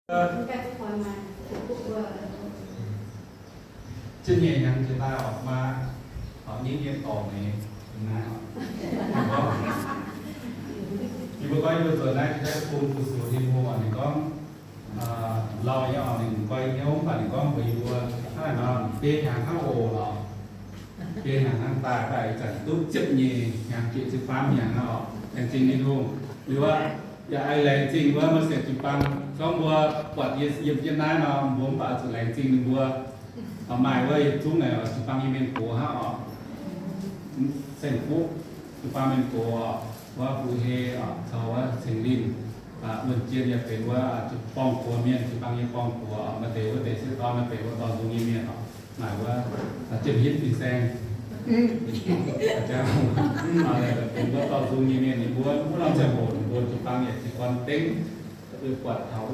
Ziepc nyeic hnyangx jiex daaih oc, maa, oc, nyei mienh dorngc nyei, naaiv oc. Yie mbuo gorngv yie mbuo nzuonx naaiv jiex daaih bun fu-sux Tin-Hungh oc, ninh gorngv, lauh nyei oc, ninh goiv hnyouv mv baac ninh gorngv mbuox yie mbuo, hnangv naaiv nor, biei hnyangx hnangv oc, biei hnyangx hnangv daaih, mv baac ih zanc duqv ziepc nyeic hnyangx, jiex ziepc faam hnyangx hnangv oc. Laengz zingh Tin-Hungh. Liuz aqv, yaac aengx laengz zingh wuov Mose jiu-baang, gorngv mbuo buatc yie yiem jienv naaiv nor, mbuo mv baac zuqc laengz zingh ninh mbuo. Maaih wuov yietc zungv naaic jiu-baang nyei mienh gox hnangv oc. Ceng-Fuqv jiu-baang mienh gox oc, wuov Fu Hei oc, caux wuov Ceng Linh, wuonh jien yaac benx wuov borng-buoz mienh, jiu-baang nyei borng-buoz oc. Maaih deix wuov deix sieqv dorn, maaih deix wuov dorh nzung nyei mienh oc. Naaic wuov Jiem Hinv fin-saeng, benx wuov dorh nzung nyei mienh, ninh mbuo wuov norm ziangh hoc ninh mbuo jiu-baang yaac jiez gorn dengv, buatc taux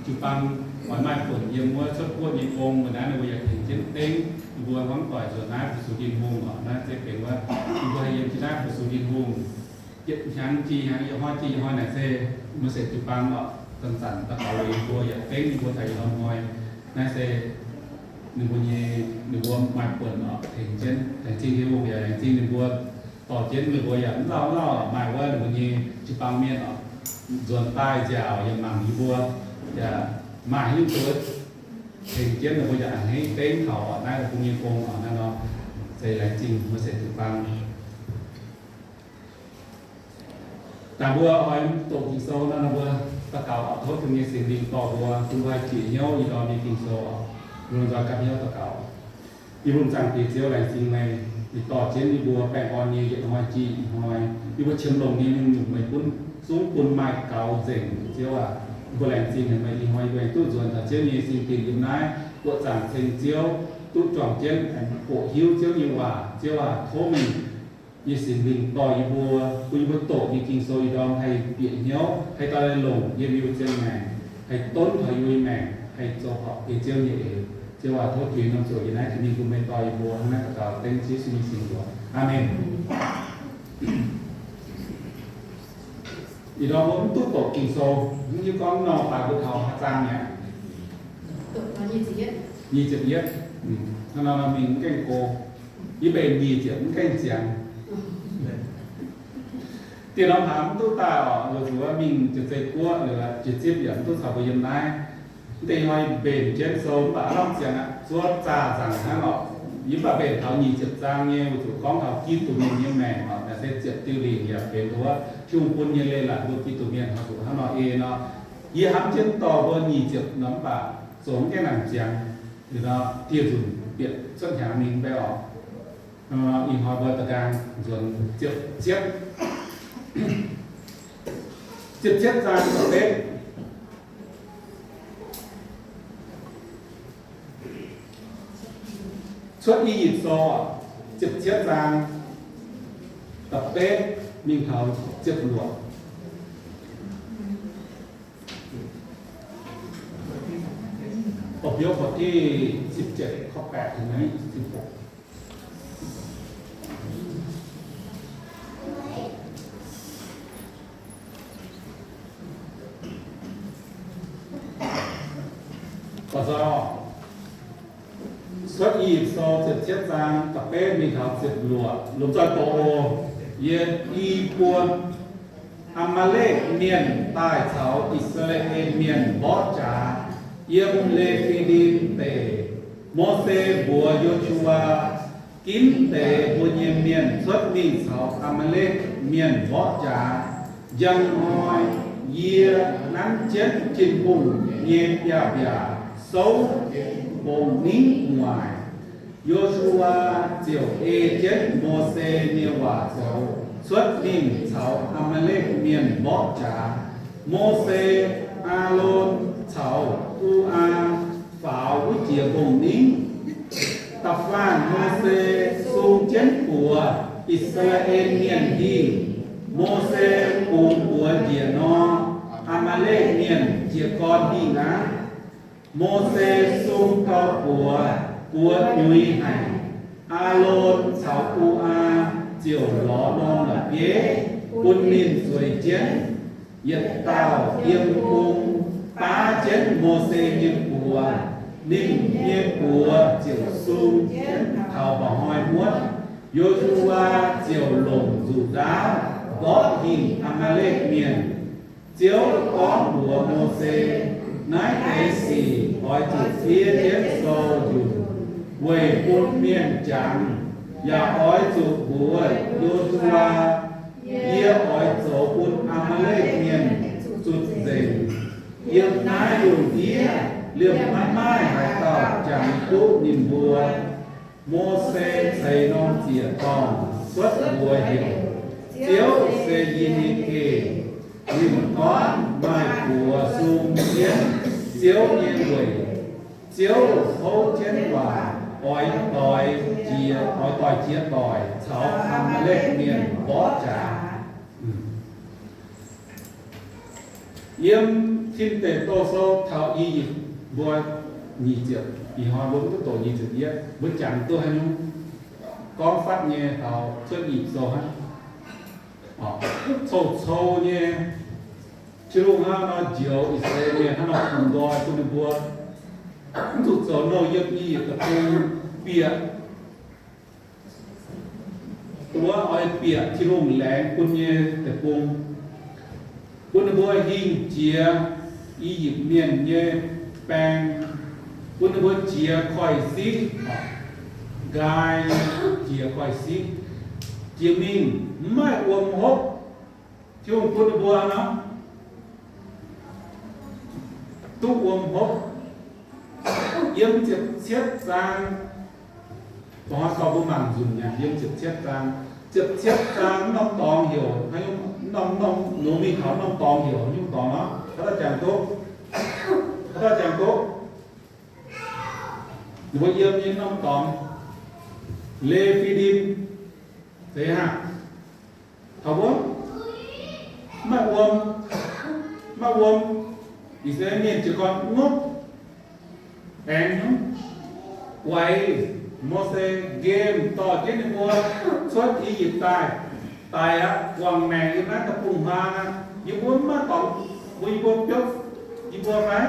jiu-baang oix maaih buonc yiem wuov cuotv guoqv nyei gong, mbuo naaiv ninh mbuo yaac tengx jienv dengv. Ninh mbuo hmuangv doic nzuonx naaiv fu-sux Tin-Hungh oc. Naaiv se benx wuov ninh mbuo haih yiem jienv naaiv fu-sux Tin-Hungh yietc hnyangx jiex hnyangx, yietc hnoi jiex yietc hnoi naaic se Mose jiu-baang oc, zanc-zanc daux gaux weic yie mbuo yaac dengv yie mbuo taux ih hnoi. Naaiv se ninh mbuo nyei, ninh mbuo maaih buonc oc, tengx jienv, laengz zingh Tin-Hungh yaac laengz zingh ninh mbuo dorh jienv ninh mbuo yaac mv lauh mv lauh maaih wuov ninh mbuo nyei jiu-baang mienh oc, nzuonx daaih nziaauc yaac mangc yie mbuo, yaac maaih haaix nyungc zuov tengx jienv ninh mbuo yaac a'hneiv dengv taux naaiv bung nyei gong oc. Naaiv nor se laengz zingh Mose jiu-baang. Dangh mbuo oix doqc Ging-Sou nor, mbuo daux gaux oc, tov Tin-Hungh nyei Singx Lingh dorh mbuo, bun mbuo haih jiex hnyouv ih ndorm nyei Ging-Sou oc. Mbuo lomh nzoih gapv hnyouv daux gaux. Yie mbuo m'zangc Diex Ziouv, laengz zingh meih, meih dorh jienv yie mbuo baengh orn nyei yietc hnoi jiex yietc hnoi, yie mbuo qiemx longc nyei nyungc-nyungc meih bun zungv bun maaih gaux nzengc, Ziouv aac. Yie mbuo laengz zingh meih, meih ih hnoi yie mbuo aengx duqv nzuonx taux Ziouv nyei singx dinc yiem naaiv buoqc zaangc ceng Ziouv, duqv juangc jienv aengx hoqc hiuv Ziouv nyei waac. Ziouv aac, tov meih nyei Singx Lingh dorh yie mbuo, bun yie mbuo doqc nyei Ging-Sou ih ndorm haih bieqc hnyouv, haih daaih longc yiem yie mbuo ziangh maengc, haih donv taux yie mbuo nyei maengc, haih zoux horpc ei Ziouv nyei eix. Ziouv aac, tov jiex norm zuoqc yie naaiv jiex mingh bun meih dorh yie mbuo. Hnangv naaiv daux gaux dengv Yesu nyei mingh. Aamen. Ih ndorm mbuo mv duqv doqc Ging-Sou, mv hiuv gorngv nor baac mbuo taux haaix zaang mi'aqv? Nyic ziepc yietv. Hnangv nor mingh mv gaengh go. Yie mbenc nyic ziepc mv gaengh ziangx. Dieh norm hlaax mv duqv daaih oc, weic zuqc mingh jiex zei guoqv liuz, jiex zipv yaac mv duqv caux mbuo yiem naaiv. Mv deix hnoi mbenc jienv sou mv baac lamh ziangx aqv, zuov zaah nzaangc hnangv oc. Yie mv baac mbenc taux nyic ziepc zaang nyei, weic zuqc gorngv taux Giduc mienh nyei maengc oc, naaiv se ziepc diuh lingc yaac benx wuov Tin-Hungh bun nyei leiz-latc mbuo Giduc mienh haih zuqc hnangv nor ei nor. Yie hnamv jienv dorh mbuo nyic ziepc nor mv baac zoux mv gaengh nangc ziangx. Liuz nor dieh nzunc bieqc cuotv hnyangx mingh mv bei oc. Ih hnoi mbuo da'nqaang nzuonx ziepc cietv, ziepc cietv zaang da'betv. Cuotv I^yipv Sou ziepc cietv zaang da'betv mingh taux ziepc luoqc. อบพยพบทที่สิบเจ็ด ข้อแปด ถึง สิบหก Cuotv I^yipv Sou ziepc cietv zaang da'betv mingh taux ziepc luoqc. Lomh nzoih doqc oc. Yie i buo Aa^maa^lekv mienh daaih caux I^saa^laa^en Mienh mborqv jaax yiem Le^fi^dim Deic. Mose mbuox Yo^su^waa, Ginv deix mbuo nyei mienh cuotv mingh caux Aa^maa^lekv Mienh mborqv jaax. Njang hnoi yie nanv jienv Tin-Hungh nyei biaav-mbiaac souv mbong ningv muaic. Yo^su^waa ziouc ei jienv Mose nyei waac zoux, cuotv mingh caux Aa^maa^lekv Mienh mborqv jaax. Mose, Aalon caux U^aa faaux wuov jiex mbong ningv. Da'faanh Mose sung jienv buoz I^saa^laa^en Mienh hingh, Mose bungx buoz njiec nor, Aa^maa^lekv Mienh jiez gorn hingh aqv. Mose sung gau buoz, buoz nyuiz haic. Aalon caux U^aa ziouc lorz norm la'bieiv bun ninh zueiz jienv. Yietc dauh yiem bung baav jienv Mose nyei buoz. Ninh nyei buoz ziouc sung jienv taux mba'hnoi muotv. Yo^su^waa ziouc longc nzuqc ndaauv mborqv hingh Aa^maa^lekv Mienh. Ziouv gorngv mbuox Mose, Naaiv deix sic oix zuqc fiev jienv sou nzunc weic bun mienh jangx, yaac oix zuqc mbuox Yo^su^waa, Yie oix zoux bun Aa^maa^lekv Mienh zutc nzengc. Yiem naaiv lungh ndiev liemh maiv maaih haaix dauh jangx duqv ninh mbuo. Mose ceix norm ziec-dorngh cuotv mbuox heuc Ziouv se yie nyei geh. Ninh gorngv maaih buoz sung jienv Ziouv nyei weic. Ziouv houv jienv waac oix doix jiex, oix doix jiex doic caux Aa^maa^lekv Mienh mborqv jaax. Yiem Tin Deic Douh Sou taux I^yipv mbuo nyic ziepc, ih hnoi mbuo mv duqv doqc nyic ziepc yietv, mbuo jangx duqv haaix nyungc gorngv fatv nyei taux Cuotv I^yipv Sou hnangv. Cou-cou nyei, Tin-Hungh hnangv nor njoux I^saa^laa^en Mienh, hnangv nor bungx nqoi bun ninh mbuo mv zuqc zoux nouh yiem I^yipv Deic-Bung bieqc, wuov oix bieqc Tin-Hungh laengz bun nyei deic-bung, bun ninh mbuo hingh jiex I^yipv Mienh nyei baeng, bun ninh mbuo jiex koiv-siqv, nqaai jiex koiv-siqv, jiex mingh mv maaih wuom hopv. Tin-Hungh bun ninh mbuo nor, duqv wuom hopv. Yiem ziepc cietv zaang, dongh hnoi dorh mbuo mangc nzunc nyei, yiem ziepc cietv zaang. Ziepc cietv zaang norm dorngx heuc, norm, norm, norm mingh taux norm dorngx heuc haaix nyungc dorngx nor? Haaix dauh jangx duqv? Haaix dauh jangx duqv? Ninh mbuo yiem nyei norm dorngx, Le^fi^dim, zeiz hnangv. Taux wuov, maaih wuom, maaih wuom, I^saa^laa^en Mienh jiez gorn ngopv, aengx guaix Mose, nqemh dorh jienv ninh mbuo cuotv I^yipv daaih. Daic aqv, guangc maengc yiem naaiv deic-bung-huaang aqv. Yie mbuo mv maaih dorngx bun yie mbuo biopv yie mbuo fai?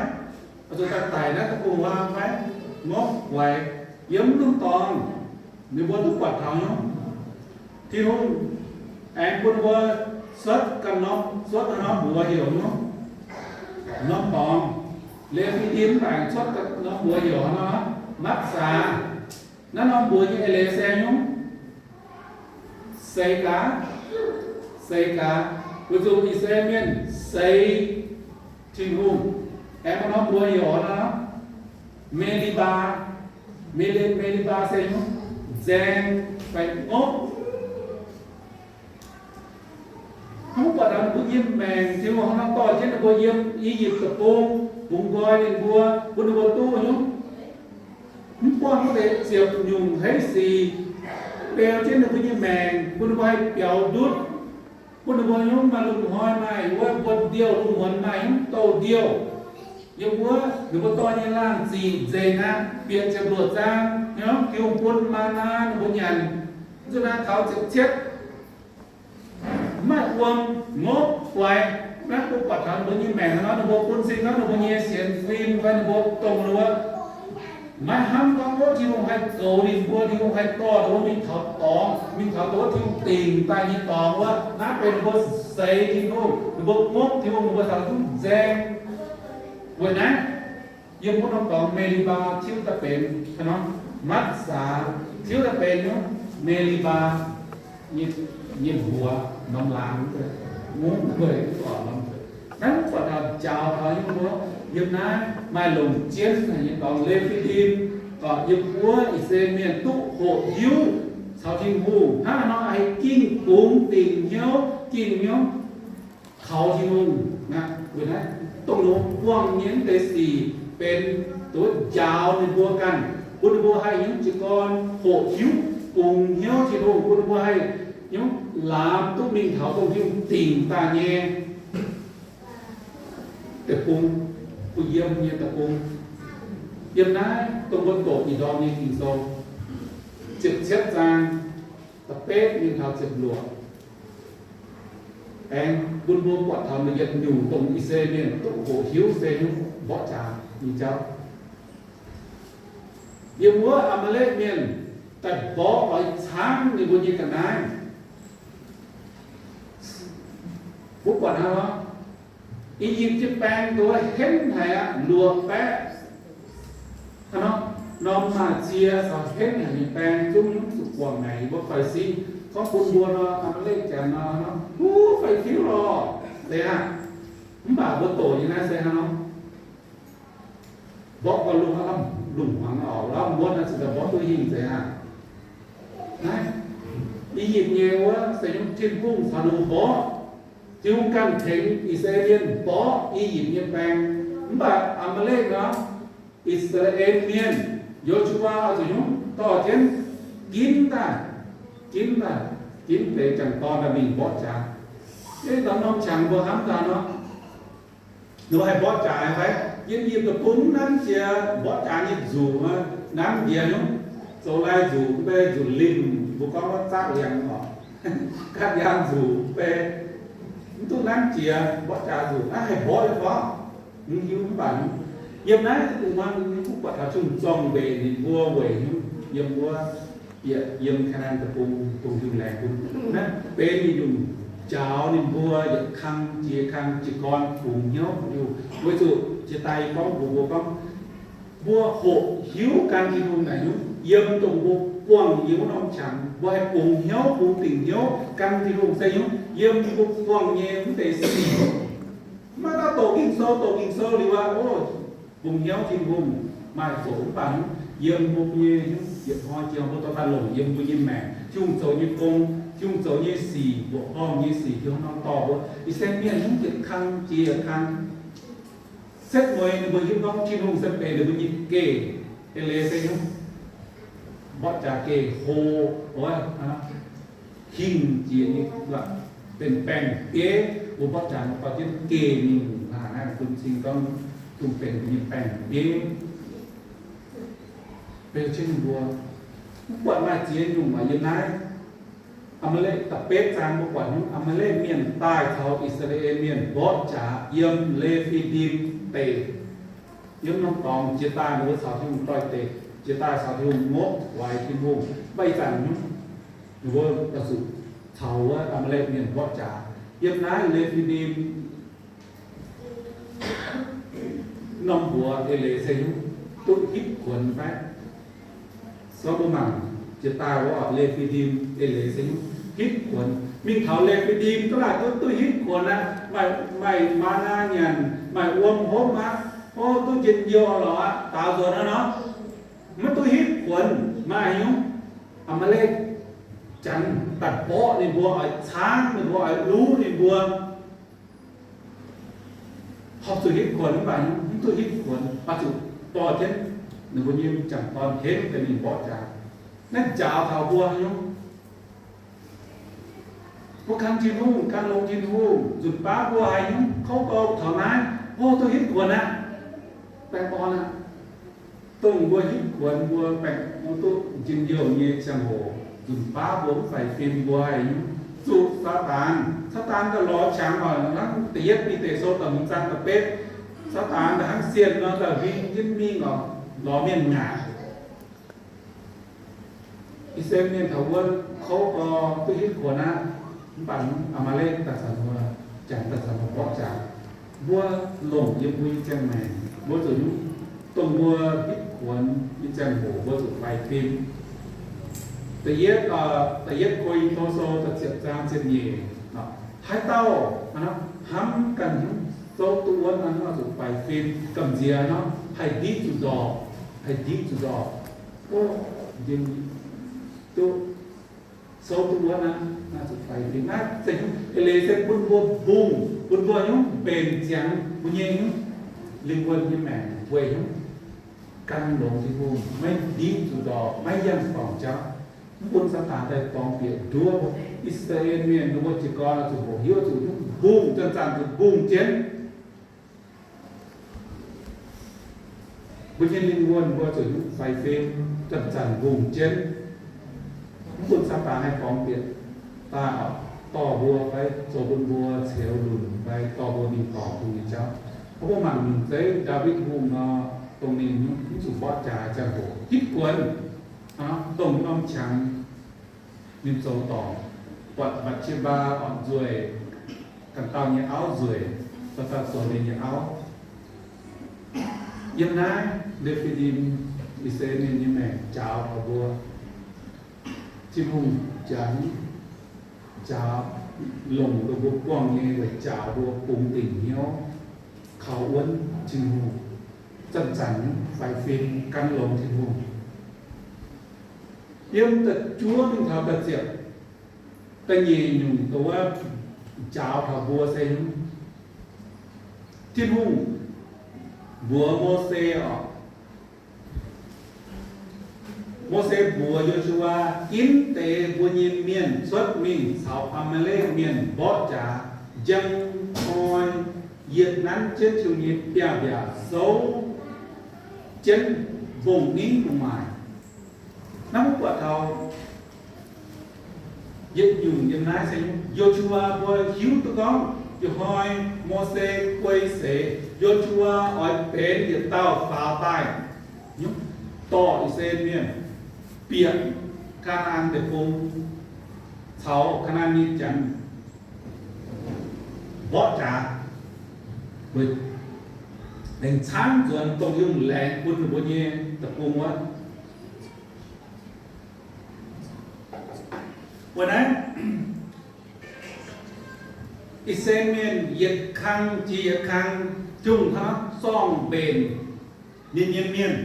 Oix zuqc daaih daic naaiv deic-bung-huaang fai? Ngopv guaix, yiem mv norm dorngx, ninh mbuo duqv buatc taux nyei. Tin-Hungh aengx bun ninh mbuo cuotv ganh norm, cuotv ganh norm mbuox heuc nyei norm dorngx. Le^fi^dim aengx cuotv ganh norm mbuox heuc hnangv nor, Matv^saa. Naaiv norm mbuox nyei eix leiz se nyungc, seix gaax, seix gaax, weic zuqc I^saa^laa^en Mienh seix Tin-Hungh. Aengx maaih norm mbuox heuc nor, Me^li^mbaa. Me^li, Me^li^mbaa se nyungc, nzaeng fai ngopv. Hnangv mv buatc ninh mbuo nyei maengc, Tin-Hungh hnangv nor dorh jienv ninh mbuo yiem I^yipv Deic-Bung, bungx nqoi ninh mbuo, bun ninh mbuo duqv nyungc. Mv buangh wuov deix ziepc nyungc hei sic, beu jienv ninh mbuo nyei maengc, bun ninh mbuo haih biaux ndutv, bun ninh mbuo nyungc maaih lungh hnoi maaih wuov mbuo ndiouh, lungh muonz maaih nyungc douh ndiouh. Yiem wuov ninh mbuo dorh nyei laangh ziqc nzengc aqv, bieqc ziepc luoqc zaang, nyungc Tin-Hungh bun maa^naa ninh mbuo nyanc. Mv zuqc naaiv taux ziepc cietv, maaih wuom, ngopv, guaix. Naaiv mbuo buatc taux ninh mbuo nyei maengc nor, ninh mbuo bun sin nor, ninh mbuo nyei sienx fim fai ninh mbuo dongh wuov, maiv hnamv gorngv wuov Tin-Hungh haih goux ninh mbuo, Tin-Hungh haih dorh ninh mbuo mingh taux dorngx, mingh taux wuov Tin-Hungh dingc daaih nyei dorngx wuov. Naaiv benx ninh mbuo seix Tin-Hungh, ninh mbuo ngopv Tin-Hungh, ninh mbuo taux duqv nzaeng. Weic naaiv, yiem wuov norm dorngx Me^li^mbaa tiuv daaih benx, Matv^saa tiuv daaih benx nyungc Me^li^mbaa nyei mbuox norm laangz, mungv gueic, norm gueic. Naaiv mv buatc taux njaaux taux yiem wuov, yiem naaiv maaih longc jienv nyei dorngx Le^fi^dim, yiem wuov I^saa^laa^en Mienh duqv hoqc hiuv caux Tin-Hungh hnangv haaix nor haih gingh bungx dingc hnyouv, gingh hnyouv kaux Tin-Hungh. Naaiv weic naaiv dongh longx buangh nyei mv deix sic benx duqv njaaux ninh mbuo ganh, bun ninh mbuo haih nyungc jiez gorn hoqc hiuv bungx hnyouv Tin-Hungh, bun ninh mbuo haih nyungc laamz duqv mingh taux dongh Tin-Hungh dingc daaih nyei deic-bung, bun yiem nyei deic-bung. Yiem naaiv dongh mbuo doqc ih ndorm nyei Ging-Sou, ziepc cietv zaang, da'betv mingh taux ziepc luoqc. Aengx bun mbuo buatc taux yietc nyungc dongh I^saa^laa^en Mienh duqv hoqc hiuv se nyungc mborqv jaax nyei jauv. Yiem wuov Aa^maa^lekv Mienh daaih mborqv oix caangv ninh mbuo nyei ga'naaiv. Mbuo buatc hnangv nor, I^yipv nyei baeng nduov henv haic aqv, luoqc baeqv. Hnangv nor, norm maaih cie caux henv haic nyei baeng zungv nyungc zuqc guangc naaic yie mbuo fai siqv. Gorngv bun mbuo nor, Aa^maa^lekv Janx nor, huv, fai tiuv lorh, zeiz aqv. Mv baac mbuo doqc nyei naaiv se hnangv nor, mborqv gauh lungh aqv, lungh hmuangx oc, lamh muonv naaiv ziouc mborqv duqv hingh zeiz aqv. Naaiv, I^yipv nyei wuov se nyungc Tin-Hungh caux ninh mbuo mborqv. Tin-Hungh ganh tengx I^saa^laa^en Mienh mborqv I^yipv nyei baeng. Mv baac Aa^maa^lekv nor, I^saa^laa^en Mienh, Yo^su^waa oix zuqc nyungc dorh jienv ginv daaih, ginv daaih, ginv deix jangc dorn daaih mingh mborqv jaax. Ei norm-norm qangx mbuo hnamv daaih nor, ninh mbuo haih mborqv jaax fai? Yiem I^yipv deic-bung nanv jiex mborqv jaax nyei nzuqc, nanv jiex nyungc zoux lai nzuqc, mv bei nzuqc limh, mbuo gorngv wuov zaqv liangx oc, gaatv yaam nzuqc mv bei, mv duqv nanv jiex mborqv jaax nzuqc. Naaiv haih mborqv nyei fai? Mv hiuv. Mv baac yiem naaiv deic-bung muangx, mv baac taux Tin-Hungh zorng mbenc ninh mbuo weic nyungc yiem wuov, bieqc yiem Kaa^naa^an Deic-Bung, dongh Tin-Hungh laengz bun. Naaiv benx nyungc njaaux ninh mbuo yietc kang jiex kang jiez gorn bungx hnyouv Tin-Hungh. Weic zuqc jiex daaih yie gorngv mbuox mbuo gorngv, mbuo hoqc hiuv gan Tin-Hungh naaic nyungc yiem dongh mbuo buangh nyei wuov norm qangx, mbuo haih bungx hnyouv, bungx dingc hnyouv gan Tin-Hungh se nyungc yiem mbuo buangh nyei wuov deix sic. Maiv dauh doqc Ging-Sou, doqc Ging-Sou liuz aqv, o, bungx hnyouv Tin-Hungh maaih zoqc, mv baac yiem mbuo nyei, yiem hnoi jiex mbuo dorh daaih longc yiem mbuo nyei maengc, Tin-Hungh zoux nyei gong, Tin-Hungh zoux nyei sic, mbuoqc horngh nyei sic, Tin-Hungh norm dorh mbuo. I^saa^laa^en Mienh nyungc yietc kang jiex yietc kang, setv mueiz ninh mbuo hiuv gorngv Tin-Hungh se benx ninh mbuo nyei geh. Eix leiz se nyungc mborqv jaax geh hlo, hingh jiex nyei, benx baeng-bieiv, mbuo mborqv jaax dorh jienv geh mingh, naaiv bun cing gorngv dongh benx mbuo nyei baeng-bieiv. Beu jienv mbuo, mv buatc maaih ziex nyungc maaih yiem naaiv. Aa^maa^lekv da'betv zaang mbuo buatc nyungc Aa^maa^lekv Mienh daaih caux I^saa^laa^en Mienh mborqv jaax yiem Le^fi^dim Deic. Yiem norm dorngx jiex daaih ninh mbuo caux Tin-Hungh doix-dekc, jiex daaih caux Tin-Hungh ngopv, waix Tin-Hungh. Mv baac ih zanc nyungc ninh mbuo oix zuqc caux wuov Aa^maa^lekv Mienh mborqv jaax. Yiem naaiv Le^fi^dim norm mbuox eix leiz se nyungc duqv hitv kuonx fai? Gorngv mbuo mangc jiex daaih wuov Le^fi^dim eix leiz se nyungc hitv kuonx. Mingh taux Le^fi^dim duqv laaic duqv, duqv hitv kuonx aqv. Maaih, maaih maa^naa nyanc, maaih wuom hopv aqv. O, duqv njien-youh lorqc aqv, daaux nzuonx aqv nor. Maiv duqv hitv kuonx maaih nyungc. Aa^maa^lekv Janx daaih mborqv ninh mbuo, oix caangv ninh mbuo, oix luv ninh mbuo. Horpc zuqc hitv kuonx mv baac mv duqv hitv kuonx, oix zuqc dorh jienv ninh mbuo nyei m'jangc dorn henv daaih mingh mborqv jaax. Naaiv njaaux taux mbuo haaix nyungc? Mbuo gan Tin-Hungh, gan longx Tin-Hungh, nzunc baav mbuo haaix nyungc kouv dorh taux naaiv, o, duqv hitv kuonx aqv. Baengh orn aqv. Dongh mbuo hitv kuonx mbuo baengh orn duqv njien-youh nyei ziangh hoc, nzunc baav mbuo mv faix fim mbuo haaix nyungc zuqc Saadaan. Saadaan daaih lorz qangx oc, hnangv da'yietv Bide Sou da'hmz zaang da'betv. Saadaan daaih hnangv sienh nor daaih huing jienv mingh oc, lorz mienh ngaatc. I^saa^laa^en Mienh taux wuov kouv gau, duqv hitv kuonx aqv. Mv baac Aa^maa^lekv daaih caux mbuo, Janx daaih caux mbuo mborqv jaax. Mbuo longc yiem mbuo nyei ziangh maengc, mbuo zuqc nyungc, dongh mbuo hitv kuonx nyei ziangh hoc mbuo zuqc faix fim. Da'yietv, da'yietv Ko^lin^to Sou da'ziepc zaang ziepc nyeic, haaix dauh hnamv ganh hnyouv souv duqv wuonv nor, zuqc faix fim. Gamh nziex nor, haih ndiqv zuqc ndorpc, haih ndiqv zuqc ndorpc. Duqv souv duqv wuonv aqv, naaiv zuqc faix fim. Naaiv zeiz eix leiz se bun mbuo mbungh, bun mbuo nyungc mbenc ziangx mbuo nyei nyungc lingh wuonh nyei maengc weic nyungc gan longx Tin-Hungh, maiv ndiqv zuqc ndorpc, maiv yangh dorngc jauv. Mv bun Saadaan daaih dorngx bieqc nduov mbuo. I^saa^laa^en Mienh ninh mbuo jiez gorn zuqc hoqc hiuv zuqc nyungc mbungh, zanc-zanc zuqc mbungh jienv. Mbuo nyei lingh wuonh mbuo zuqc nyungc faix fim, zanc-zanc mbungh jienv. Mv bun Saadaan haih dorngx bieqc daaih oc. dorh mbuo fai zoux bun mbuo ceux lunc fai dorh mbuo mingh dorngc Tin-Hungh nyei jauv. Mbuo mangc nyungc zeiv Ndaawitv Hungh nor, dongh ninh mv zuqc mborqv jaax ziangh hoc hitv guonc, dongh norm qangx ninh zoux dorngc, buatc Mbatc^se^mbaa orqc nzueic, ganh dauh nyei auv nzueic, dorh daaih zoux ninh nyei auv. Yiem naaiv Le^fi^dim, I^saa^laa^en Mienh nyei maengc njaaux taux mbuo. Tin-Hungh janx njaaux, longc ninh mbuo buangh nyei weic njaaux mbuo bungx dingc hnyouv, kaux wuonv Tin-Hungh, zanc-zanc faix fim gan longx Tin-Hungh. Yiem da'juov mingh taux da'ziepc, da'nyeic nyungc dongh wuov njaaux taux mbuo se Tin-Hungh mbuox Mose oc. Mose mbuox Yo^su^waa, ginv deix mbuo nyei mienh cuotv mingh caux Aa^maa^lekv Mienh mborqv jaax, njang hnoi yietc nanv jienv Tin-Hungh nyei biaav-mbiaac souv jienv mbong ningv mbuo maaic. Naaiv mbuo buatc taux yietc nyungc yiem naaiv se Yo^su^waa mbuo hiuv duqv gorngv ih hnoi Mose guei seix, Yo^su^waa oix benx yietc dauh faaux daaih dorh I^saa^laa^en Mienh bieqc Kaa^naa^an Deic-Bung caux Kaa^naa^an nyei janx mborqv jaax, laengz camv nzuonx dongh Tin-Hungh laengz bun ninh mbuo nyei deic-bung wuov. Wuov naaiv, I^saa^laa^en Mienh yietc kang jiex yietc kang, Tin-Hungh hnangv nor zorng-mbenc ninh nyei mienh.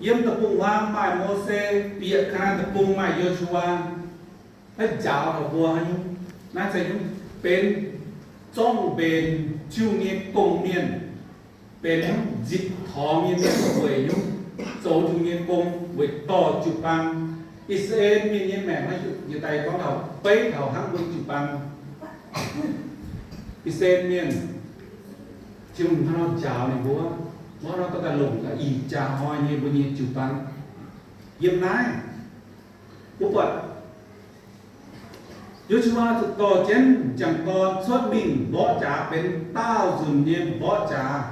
Yiem deic-bung-huaang maaih Mose, bieqc Kaa^naa^an Deic-Bung maaih Yo^su^waa. Naaiv njaaux taux mbuo haaix nyungc? Naaiv se nyungc benx zorng-mbenc Tin-Hungh nyei gong-mienh, benx nzipc torngx nyei mienh weic nyungc zoux Tin-Hungh nyei gong weic dorh jiu-baang. I^saa^laa^en Mienh nyei maengc naaiv yietc daaih gorngv taux beiv taux hnangv mbuo jiu-baang. I^saa^laa^en Mienh, Tin-Hungh hnangv nor njaaux ninh mbuo, hnangv nor dorh daaih longc gaax ih jaax hnoi nyei mbuo nyei jiu-baang. Yiem naaiv mbuo buatc Yo^su^waa zuqc dorh jienv m'jangc dorn cuotv mingh mborqv jaax benx daauh nzunc nyei mborqv jaax.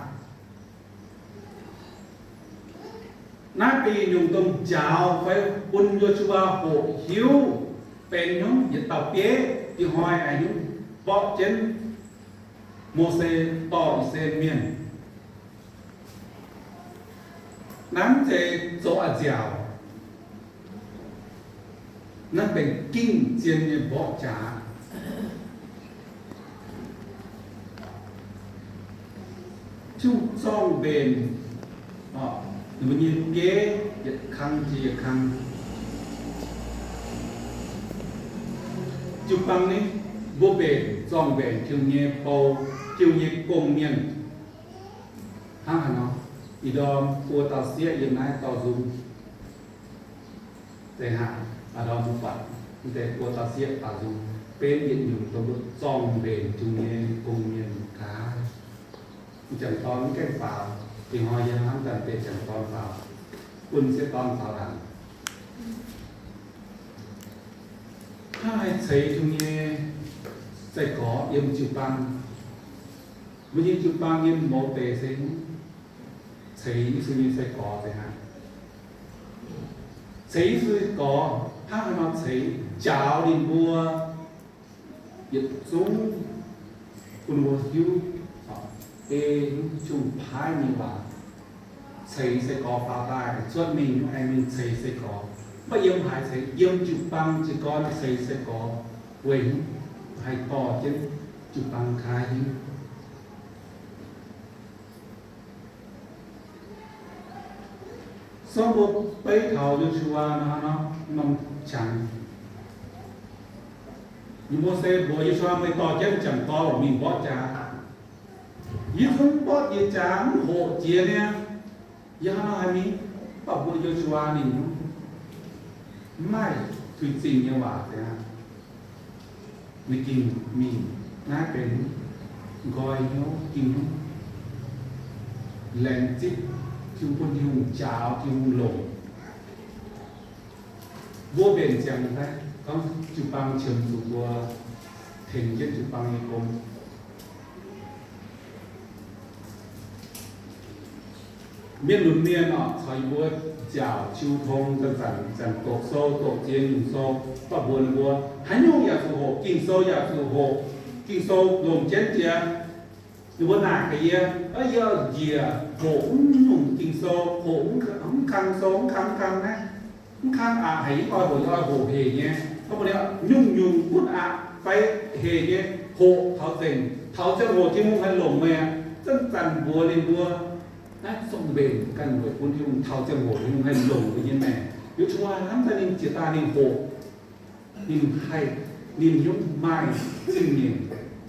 Naaiv benx yietc nyungc domh njaaux fai bun Yo^su^waa hoqc hiuv benx nyungc yietc dauh bieiv ih hnoi haaix nyungc mborqv jienv Mose dorh I^saa^laa^en Mienh. Naaiv mv zeiz zoux a'nziaauc. Naaiv benx gingh zien nyei mborqv jaax. Tin-Hungh zorng-mbenc ninh mbuo nyei bieiv yietc kang jiex yietc kang. Jiu-baang ni, mbuo mbenc zorng-mbenc Tin-Hungh nyei bou, Tin-Hungh nyei gong-mienh. Hnangv haaix nor? Ih ndorm buo dauh sieqv yiem naaiv dorh nzung. Deix haaix, ih ndorm mbuo buatc deix buo dauh sieqv dauh nzung, benx yietc nyungc dongh mbuo zorng-mbenc Tin-Hungh nyei gong-mienh gaax. M'jangc dorn mv gaengh faaux, ih hnoi yie hnamv daaih deix m'jangc dorn faaux, bun m'sieqv dorn faaux ndaangc. Hnangv haaix ceix Tin-Hungh nyei sai-gorx yiem jiu-baang. Mbuo nyei jiu-baang nyei mouz deix se ceix Yesu nyei sai-gorx deix hnangv. Ceix Yesu sai-gorx hnangv haaix nor ceix? Njaaux ninh mbuo yietc zungv bun mbuo hiuv ei Tin-Hungh paaiv nyei waac. Ceix sai-gorx faaux daaih cuotv mingh, aengx mingh ceix sai-gorx. Mv baac yiem haaix ceix? Yiem jiu-baang jiez gorn ceix sai-gorx weic haih dorh jienv jiu-baang nqa'haav hingv. Sorng mbuo beiv taux Yo^su^waa nor, norm qangx, Mose mbuox Yo^su^waa, meih dorh jienv m'jangc dorn mingh mborqv jaax. Yie zungv mborqv jiex jaax mv hoqc jiex niaa. Yie hnangv nor haih mingh? Mv baac mbuo Yo^su^waa ninh mv maaih tuix zingh nyei waac deix aqv. Ninh gengh mingh. Naaiv benx nqoi hnyouv, ging hnyouv, laengz zipv Tin-Hungh, bun Tin-Hungh njaaux, Tin-Hungh longc. Mbuo mbenc ziangx daaih, gorngv jiu-baang qiemx zuqc mbuo tengx jienv jiu-baang nyei gong. Mienh lunx mienh oc, caux yie mbuo nziaauc qiu tong, zanc-zanc doqc sou, doqc ziex nyungc sou, baac mbuox ninh mbuo, haaix nyungc yaac zuqc hoqc, Ging-Sou yaac zuqc hoqc. Ging-Sou longc jienv jiex, ninh mbuo naaic gaax yie, yie njiec hoqc mv nyungc Ging-Sou, hoqc mv kang sou, mv kang mv kang naaiv, mv kang aqc haic, yie oix hoqc, yie oix hoqc hec nyei. Gorngv mbuox ninh, nyungc-nyungc gunv aqc fai hec nyei, hoqc taux nzengc. Taux ziangh hoc Tin-Hungh haih longc meih aqv. Zanc-zanc mbuox ninh mbuo, naaiv zorng-mbenc ganh weic bun Tin-Hungh, taux ziangh hoc Tin-Hungh haih longc mbuo nyei maengc. Yo^su^waa hnamv daaih ninh jiex daaih ninh hoqc, ninh haih, ninh hnyouv maaih zingh nyeic,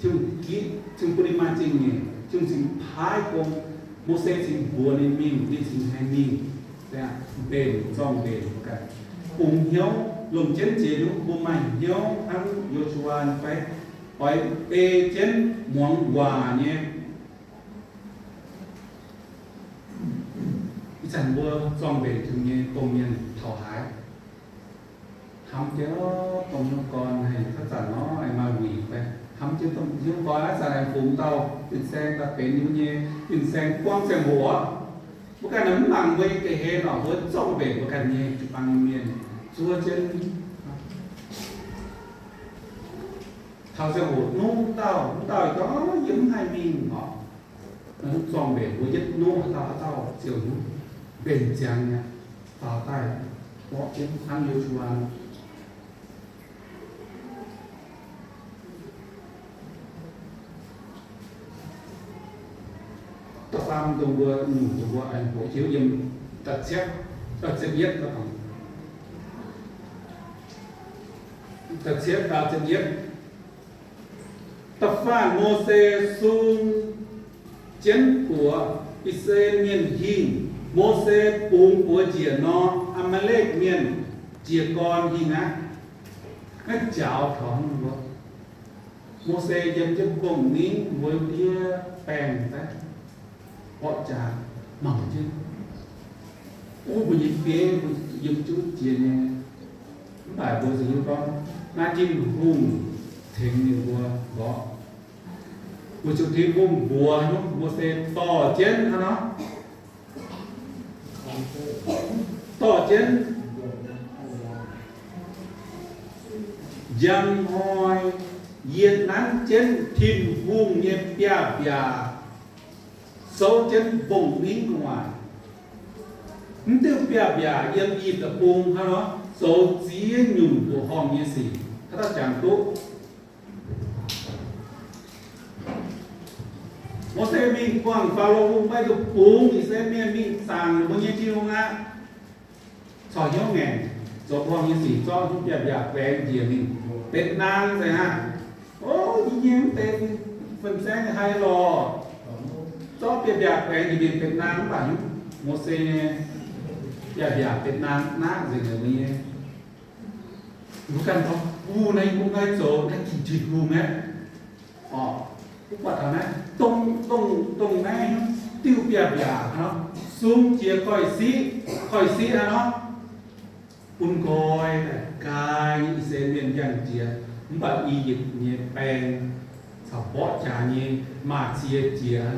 Tin-Hungh giv, Tin-Hungh bun ninh maaih zingh nyeic, Tin-Hungh cingx paaiv gong, Mose cingx mbuox ninh mingh, ninh cingx haih mingh. Mbenc, zorng-mbenc ganh, bungx hnyouv longc jienv jiex nyungc, mbuo maaih hnyouv hnangv Yo^su^waa fai oix ei jienv muangx waac nyei. Ih zanc mbuo zorng-mbenc Tin-Hungh nyei domh mienh taux haaix? Hnamv jienv dongh hnyouv gorn haih haaix zanc nor aengx maaih wuic fai? Hnamv jienv dongh hnyouv gorn haaix zanc aengx bungx dauh fin-saeng daaih benx ninh mbuo nyei fin-saeng buangv ziangh hoc. Mbuo ganh mv mangc mbuo nyei ga'hlen oc, mbuo zorng-mbenc mbuo ganh nyei jiu-baang nyei mienh zuov jienv. Taux ziangh hoc nuqv dauh, nuqv dauh gorngv, yie mv haih mingh oc. Zorng-mbenc mbuo yietv nuqv haaix dauh haaix dauh ziouc mbenc ziangx nyei, faaux daaih mborqv jienv hnangv Yo^su^waa. Da'faam dongh mbuo, dongh mbuo aengx hoqc hiuv yiem da'cietv, da'cietv yietv, da'cietv, da'cietv yietv. Da'faanh Mose sung jienv buoz I^saa^laa^en Mienh hingh, Mose bungx buoz njiec nor, Aa^maa^lekv Mienh jiez gorn hingh aqv. Naaiv jaaux taux mbuo, Mose yiem jienv mbong-ningv, mbuo ndiev baengh daaih, mborqv jaax mangc jienv, o, mbuo nyei bieiv, mbuo yiem juv jiex nyei. Mv baac mbuo ziouc hiuv gorngv naaiv Tin-Hungh tengx ninh mbuo mborqv. Weic zuqc Tin-Hungh mbuox nyei, Mose dorh jienv hnangv nor, dorh jienv njang hnoi yietc nanv jienv Tin-Hungh nyei biaav-mbiaac souv jienv mbong-ningv gu'nguaaic. Mv diuh biaav-mbiaac yiem I^yipv Deic-Bung hnangv nor zoux ziex nyungc mbuoqc horngh nyei sic. Haaix dauh jangx duqv? Mose mingh buangh Faalo Hungh, maiv duqv bungx I^saa^laa^en Mienh mingh zaangc mbuo nyei Tin-Hungh aqv. Corc hnyouv ngaengc, zoux horngh nyei sic, zorqv biaav-mbiaac baengx njiec mingh, benx naang nzengc aqv. O, yie nyei mv deix fin-saeng haih lorqc. Zorqv biaav-mbiaac baengx njiec mingh benx naang mv baac hnyouv Mose nyei biaav-mbiaac benx naang naqv nzengc mbuo nyei. Mbuo ganh gorngv, o, naaiv mbuo naaiv zoux naaiv Tin-Hungh aqv. Orqc, mbuo buatc taux naaiv, dongh, dongh, dongh naaiv diuh biaav-mbiaac nor, sung jiex koiv-siqv, koiv-siqv hnangv nor, bun nqoi daaih, nqaai nyei I^saa^laa^en Mienh yangh jiex, mv baac I^yipv nyei baeng caux mborqv jaax nyei maaz-cie jiex,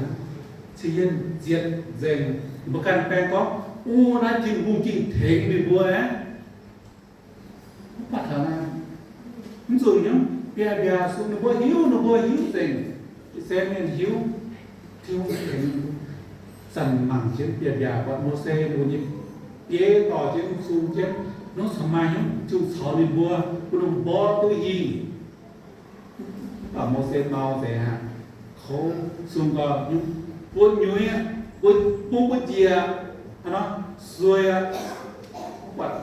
ciev yienv zietv nzengc. Mbuo ganh baeng gorngv, o, naaiv Tin-Hungh gengh tengx ninh mbuo aqv. Mv baac taux naaiv, mv zuqc hnyouv biaav-mbiaac sung, ninh mbuo hiuv, ninh mbuo hiuv nzengc. I^saa^laa^en Mienh hiuv, Tin-Hungh tengx. Zanc mangc jienv biaav-mbiaac buatc Mose ninh mbuo nyei bieiv dorh jienv sung jienv, nor caux maaih hnyouv Tin-Hungh caux ninh mbuo, bun ninh mborqv duqv hingh. Mv baac Mose mau nzengc aqv. Kouv sung gau, buo nyuiz, buo, buo, buo njiec, hnangv nor, suei aqv. Mv baac,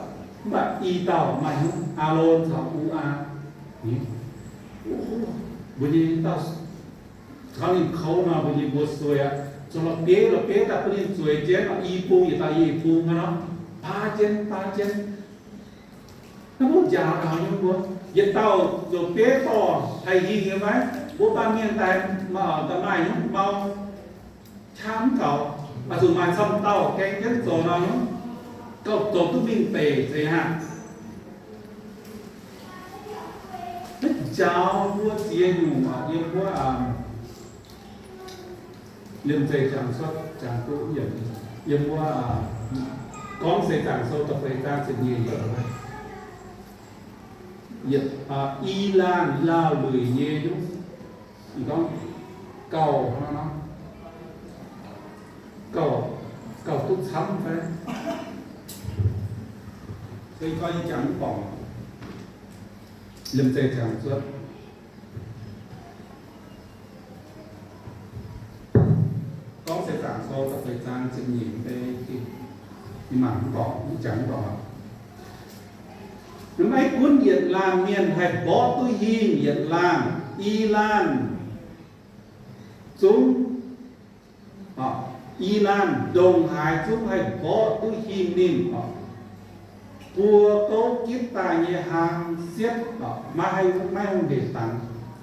mv baac i dauh maaih hnyouv, Aalon caux U^aa. Mbuo nyei dauh caux ninh kouv nor, mbuo nyei mbuo suei aqv. Zoux la'bieiv la'bieiv daaih bun ninh zueiz jienv, i bung yietc dauh i bung hnangv nor, baav jienv, baav jienv. Naaiv mbuo njaaux taux nyei mbuo, yietc dauh zoux bieiv dorh haih hingh nyei maiv? Mbuo baamh mienh daaih, daaih maaih hnyouv mau qaqv mv gaux, oix zuqc maaih camv dauh gaeng jienv zoux nor, gauh zoux duqv mingh deic zeiz hnangv. Njaaux mbuo ziex nyungc yiem wuov Liemh Zeih Jangx Cuotv, jangx duqv yiem wuov, gorngv se Zaangc Sou da'feix zaang ziepc nyeic yiemc, yietc, i laanh laauh luic nyei, gorngv gauh, gauh, gauh duqv camv fai? Se gorngv yie jangx mv borngc, Liemh Zeih Jangx Cuotv, gorngv se Zaangc Sou da'feix zaang ziepc nyeic, mv baac mangc mv borngc, mv jangx mv borngc. Maiv gunv yietc laanh mienh haih mborqv duqv hingh yietc laanh, i laanh zungv, i laanh ndongc haaix zungv haih mborqv duqv hingh ninh oc. Buo gouv gitv daaih nyei hlang sietv oc, maiv haih, maiv hungh hec dangx.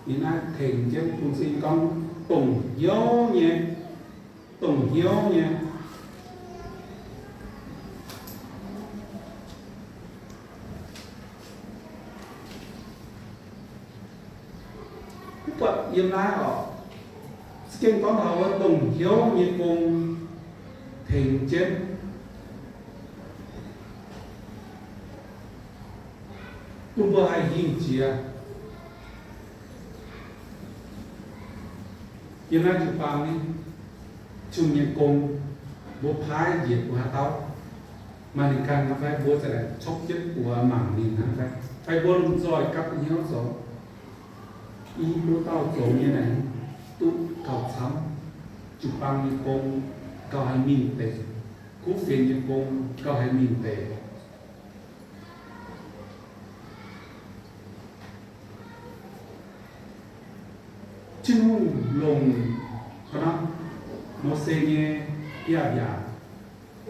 Ninh naaiv tengx jienv bun cing gorngv dongh hnyouv nyei, dongh hnyouv nyei. Mv buatc yiem naaiv oc, za'gengh gorngv taux wuov dongh hnyouv nyei gong tengx jienv bun mbuo haih hingh jiex. Yiem naaiv jiu-baang ni, Tin-Hungh nyei gong, mbuo paaiv njiec mbuo haaix dauh, maaih ninh ganh hnangv fai? Mbuo za'naaic copv jienv buoz mangc ninh hnangv fai? Fai mbuo lomh nzoih gapv hnyouv zoux, i mbuo dauh zoux nyei naaic duqv gauh camv, jiu-baang nyei gong gauh haih mingh deix, kuv fienx nyei gong gauh haih mingh deix. Tin-Hungh longc, hnangv Mose nyei biaav-mbiaac,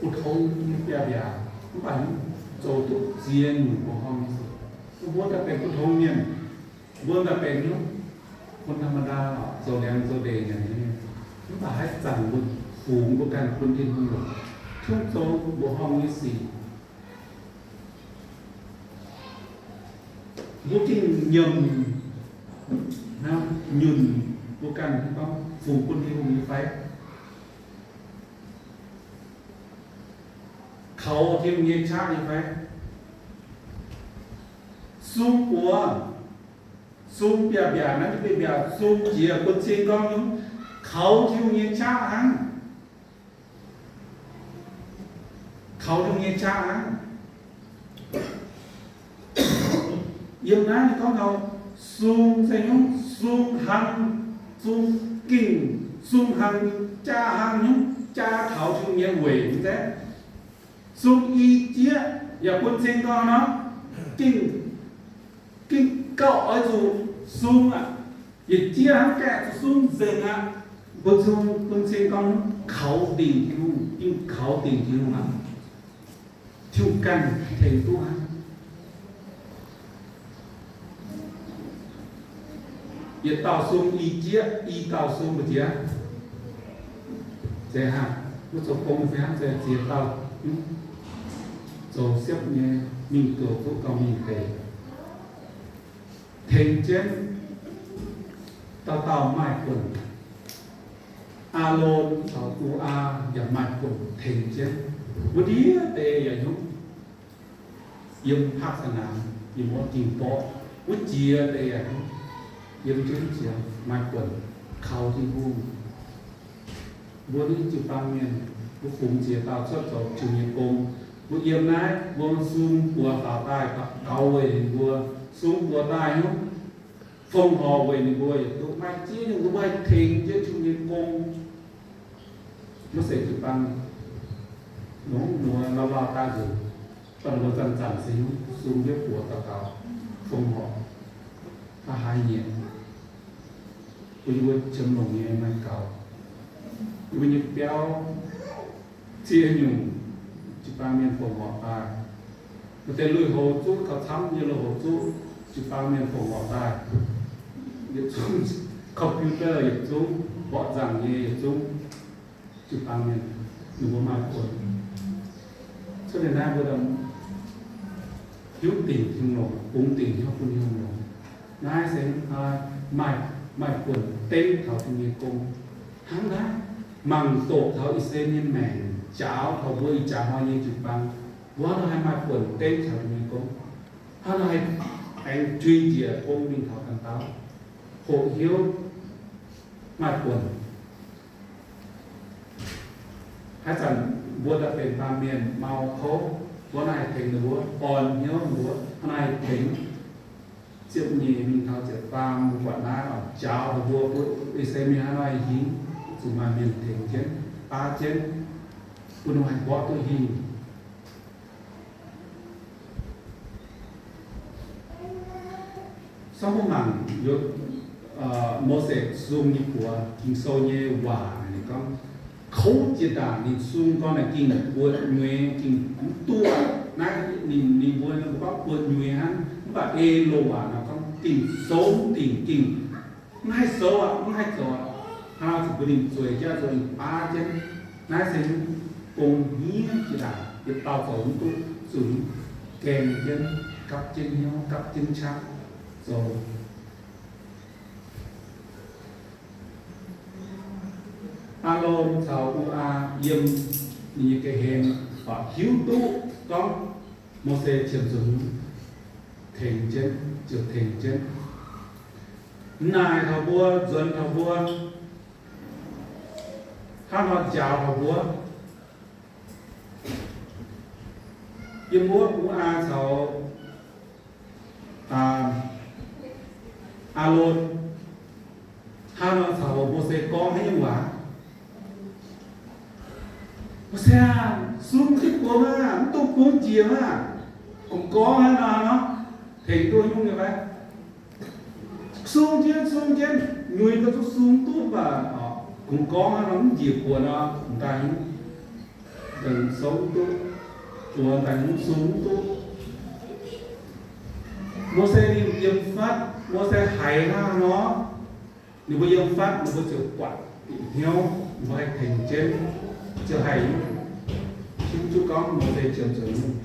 butv-tong nyei biaav-mbiaac, mv baac zoux duqv ziex nyungc mbuoqc horngh nyei sic. Mbuo daaih benx butv-tong mienh, mbuo daaih benx nyungc คนธรรมดา oc, zoux liangx zoux ndeic nyanc nyei mienh, mv baac haaix zanc mbuo fungx mbuo ganh bun Tin-Hungh longc, tungx zoux mbuoqc horngh nyei sic. Mbuo gengh nyiemc, nyunc mbuo ganh gorngv fungx bun Tin-Hungh nyei fai? Kaux Tin-Hungh nyei qaqv nyei fai? Sung buoz, sung biaav-mbiaac, naaiv biaav-mbiaac sung jiex bun cing gorngv nyungc, kaux Tin-Hungh nyei qaqv hnangv. Kaux Tin-Hungh nyei qaqv hnangv. Yiem naaiv ninh gorngv taux sung se nyungc, sung hnangv, sung gengh, sung hnangv, jaa hnangv nyungc, jaa kaux Tin-Hungh nyei weic nyei. Sung i jieqv yaac bun cing gorngv nor, gengh, gengh gauh oix zuqc sung aqv. Yietc jieqv hnangv gaeqv zuqc sung nzengc aqv. Mbuo zungv bun cing gorngv kaux dingc Tin-Hungh, gengh kaux dingc Tin-Hungh aqv. Tin-Hungh ganh tengx duqv aqv. Yietc dauh sung i jieqv, i dauh sung mbu'ziex. Zeiz hnangv, mbuo zoux gong fai hnangv, zeiz ziex dauh zoux siepv nyei mingh zoux duqv gauh mingh deix. Tengx jienv dauh dauh maaih buonc. Aalon caux U^aa yaac maaih buonc tengx jienv. Wuov ndiev deix yaac nyungc yiem ภาคสนาม, yiem wuov ging-borqv. Wuov jiex deix yaac nyungc yiem jienv jiex maaih buonc kaux Tin-Hungh. Mbuo naaiv jiu-baang mienh, mbuo fungx ziex dauh cuotv zoux Tin-Hungh nyei gong. Mbuo yiem naaiv, mbuo sung buoz faaux daaih gaux weic ninh mbuo, sung buoz daaih nyungc, fongc horc weic ninh mbuo yietc duqv. Maaih ziex nyungc mbuo haih tengx jienv Tin-Hungh nyei gong. Maiv zeiz jiu-baang nor, nor lauh lauh daaih nzunc, baac ninh mbuo zanc-zanc se nyungc sung jienv buoz daux gaux, fongc horc, da'haaix nyieqc. Mbuo yie mbuo qiemx longc nyei maaih gaux. Yie mbuo nyei biauv ziex nyungc, jiu-baang mienh fongc horc daaih. Maaih deix lui-houx zuqv, gauh camv nyei lui-houx zuqv, jiu-baang mienh fongc horc daaih. Yietc zungv computer, yietc zungv mborqv nzangc nyei, yietc zungv jiu-baang mienh, ninh mbuo maaih buonc. Cuotv liuz naaiv mbuo hiuv dingc Tin-Hungh longc, bungx dingc hnyouv bun Tin-Hungh longc. Naaiv se maaih, maaih buonc dengv taux Tin-Hungh nyei gong. Hnangv naaiv, mangc doqc taux I^saa^laa^en nyei maengc, njaaux taux mbuo ih jaax hnoi nyei jiu-baang, mbuo hnangv nor haih maaih buonc dengv taux Tin-Hungh nyei gong. Hnangv nor haih aengx juiz njiec gong mingh taux ganh dauh, hoqc hiuv maaih buonc. Haaix zanc mbuo daaih benx baamh mienh mau kouv, mbuo hnangv naaiv haih tengx ninh mbuo, orn hnyouv ninh mbuo, hnangv naaiv haih tengx. Ziepc nyeic mingh taux ziepc faam mbuo buatc naaiv oc, njaaux taux mbuo, mbuo Ic^saa^laa^en Mienh hnangv nor haih hingh, zuqc maaih mienh tengx jienv, baav jienv, bun ninh haih mborqv duqv hingh. Sorng mbuo mangc Mose sung nyei buoz, Ging-Sou nyei waac ninh gorngv, kouv jiex ndaangc ninh sung gorngv naaic gengh buoz-nyuix, gengh mv duqv. Naaiv ninh, ninh mbuo, ninh mbuo gorngv buoz-nyuix hnangv, mv baac ei loz waac nor gorngv gengh souv dingc, gengh mv haih souv aqv, mv haih zoux aqv. Hnangv zuqc bun ninh zueiz jienv, zuqc ninh baav jienv. Naaiv se gong hniev jiex ndaangc, yietc dauh zoux mv duqv, zuqc gaeng jienv, gapv jienv hnyouv, gapv jienv qaqv zoux. Aalon caux U^aa yiem ninh nyei ga'hlen, baac hiuv duqv gorngv Mose qiemx zuqc tengx jienv, ziouc tengx jienv. Naaic taux mbuo, nzuonx taux mbuo, hnangv nor njaaux taux mbuo. Yiem wuov U^aa caux Aalon hnangv nor caux Mose gorngv haaix nyungc waac? Mose aah, sung jienv buoz maah, mv dungx bungx njiec maah. Gorngv gorngv hnangv nor nor, tengx duqv nyungc nyei fai? Sung jienv, sung jienv, nyuix gau zuqc sung duqv mv baac gorngv gorngv hnangv nor mv njiec buoz nor, m'daaih nyungc, m'daaih sung duqv, buoz m'daaih nyungc sung duqv. Mose ninh yiem fatv, Mose haiz hnangv nor, ninh mbuo yiem fatv, ninh mbuo ziouc buatc bieqc hnyouv, ninh mbuo haih tengx jienv, ziouc haih hiuv duqv gorngv Mose qiemx zuqc nyungc.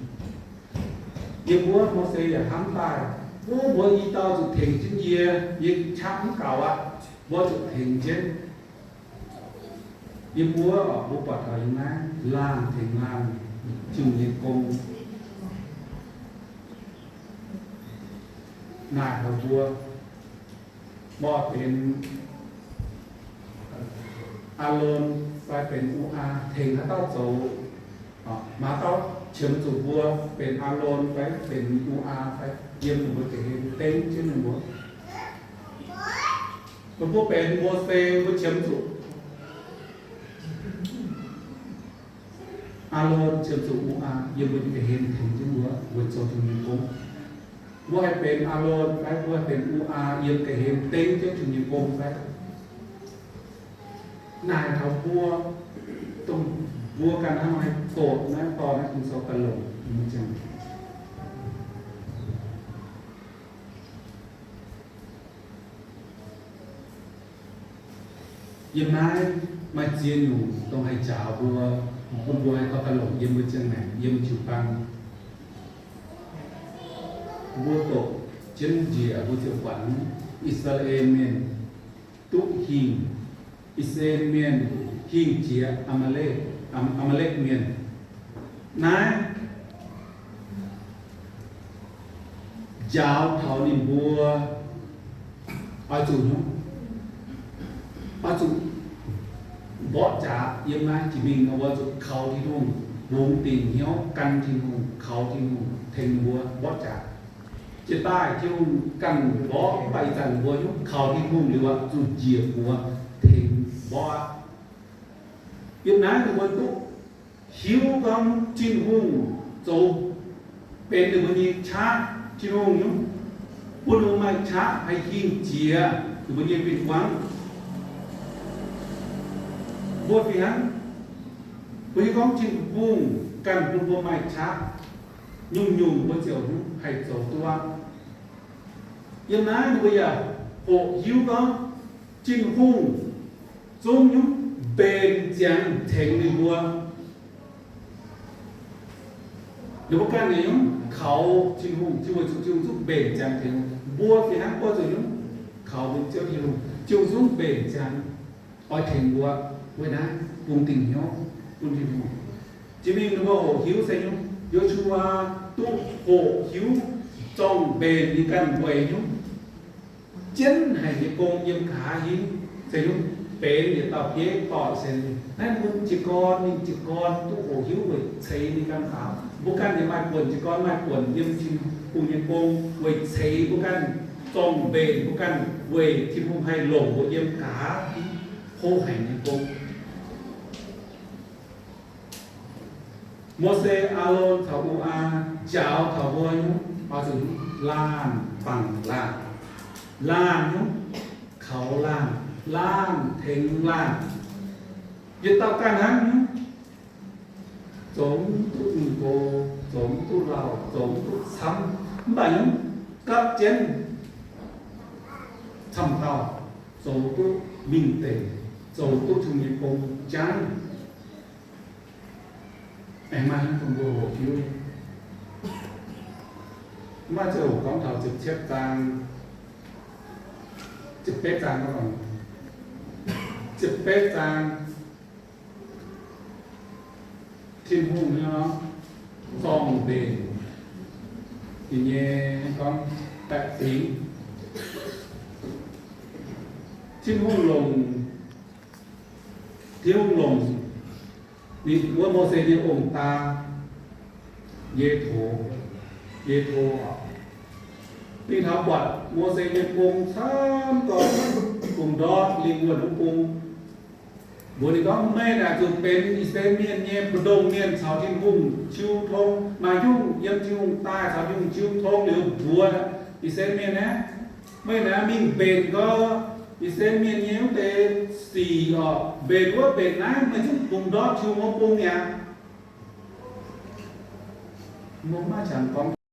Yiem wuov Mose yaac hnamv daaih, wuov mbuo i dauh zuqc tengx jienv yie, yie qaqv mv gaux aqv, mbuo zuqc tengx jienv. Yiem wuov oc, mbuo buatc taux yiem naaiv laanh tengx laanh, Tin-Hungh nyei gong naaic taux mbuo, mbuo benx Aalon fai benx U^aa tengx haaix dauh zoux, maaih dauh qiemx zuqc mbuo benx Aalon fai benx U^aa fai yiem ninh mbuo ga'hlen dengv jienv ninh mbuo. Mbuo benx Mose, mbuo qiemx zuqc Aalon, qiemx zuqc U^aa yiem mbuo nyei ga'hlen tengx jienv mbuo weic zoux Tin-Hungh nyei gong. Mbuo haih benx Aalon fai mbuo haih benx U^aa yiem ga'hlen dengv jienv Tin-Hungh nyei gong fai? Naaic taux mbuo, dongh mbuo ganh hnangv nor haih doqc naaiv dorh naaiv Ging-Sou daaih longc mbuo ziangh. Yiem naaiv maaih ziex nyungc dongh haih njaaux mbuo, bun mbuo haih dorh daaih longc yiem mbuo ziangh maengc, yiem jiu-baang. Mbuo doqc jienv njiec mbuo ziouc buatc I^saa^laa^en Mienh duqv hingh, I^saa^laa^en Mienh hingh jiex Aa^maa^lekv, Aa^maa^lekv Mienh. Naaiv njaaux taux ninh mbuo oix zuqc, oix zuqc mborqv jaax yiem naaiv jiex mingh, oix zuqc kaux Tin-Hungh, mbungx dingc hnyouv gan Tin-Hungh, kaux Tin-Hungh tengx ninh mbuo mborqv jaax. Jiex daaih Tin-Hungh ganh mborqv, mv baac ih zanc mbuo hiuv kaux Tin-Hungh liuz aqv, zuqc njiec buoz tengx mborqv aqv. Yiem naaiv ninh mbuo duqv hiuv gorngv Tin-Hungh zoux benx ninh mbuo nyei qaqv. Tin-Hungh nyungc bun ninh mbuo maaih qaqv haih hingh jiex ninh mbuo nyei win-wangv. Mbuo fih hnangv, mbuo hiuv gorngv Tin-Hungh ganh bun mbuo maaih qaqv, nyungc-nyungc mbuo ziouc haih zoux duqv aqv. Yiem naaiv ninh mbuo yaac hoqc hiuv gorngv Tin-Hungh zungv nyungc mbenc ziangx tengx ninh mbuo. Ninh mbuo ganh nyungc kaux Tin-Hungh, Tin-Hungh zuqc Tin-Hungh zungv mbenc ziangx tengx, Mbuo fih hnangv mbuo zuqc nyungc kaux mbuo Ziouv Tin-Hungh, jiu zungv mbenc ziangx oix tengx mbuo weic naaiv bungx dingc hnyouv bun Tin-Hungh. Jiex mingh ninh mbuo hoqc hiuv se nyungc, Yo^su^waa duqv hoqc hiuv zorng-mbenc ninh ganh weic nyungc jienv haic nyei gong yiem nqa'haav hingv se nyungc benx yietc dauh bieiv dorh se. Naaiv bun jiez gorn mingh jiez gorn duqv hoqc hiuv weic ceix ninh ganh faaux. Mbuo ganh yaac maaih buonc jiez gorn maaih buonc yiem Tin-Hungh nyei gong weic ceix mbuo ganh, zorng-mbenc mbuo ganh weic Tin-Hungh haih longc mbuo yiem nqa'haav hingv hlo haic nyei gong. Mose, Aalon caux U^aa njaaux taux mbuo nyungc, oix zuqc laanh bangc laanh, laanh nyungc kaux laanh, laanh tengx laanh. Yietc dauh ganh hnangv nyungc, zoux mv duqv mingh go, zoux mv duqv lauh, zoux mv duqv camv, mv baac nyungc gapv jienv camv dauh zoux duqv mingh deix, zoux duqv Tin-Hungh nyei gong jangv. Aengx maaih haaix nyungc bun mbuo hoqc hiuv? Mv maaih ziangh hoc gorngv taux ziepc cietv zaang, ziepc betv zaang, ziepc betv zaang, Tin-Hungh nyei zorng-mbenc, ninh nyei gorngv baeqc fingx, Tin-Hungh longc, Tin-Hungh longc ninh wuov Mose nyei ong-daa, Yetho, Yetho, mingh taux buatc Mose nyei gong camv gorngv bungx ndortv lingh wuonh wuov bung. Mbuox ninh gorngv, meih naaic zuqc benx I^saa^laa^en Mienh nyei mbu'ndongx mienh caux Tin-Hungh jiu tong. Maaih nyungc yiem Tin-Hungh daaih caux Tin-Hungh jiu tong liuz mbuox I^saa^laa^en Mienh aeqv, meih naaic mingh mbenc gorx I^saa^laa^en Mienh nyei wuov deix sic orqc. Mbenc wuov mbenc naaiv, meih zungv bungx ndortv Tin-Hungh wuov bung mi'aqv. Mbuo maiv jangx gorngv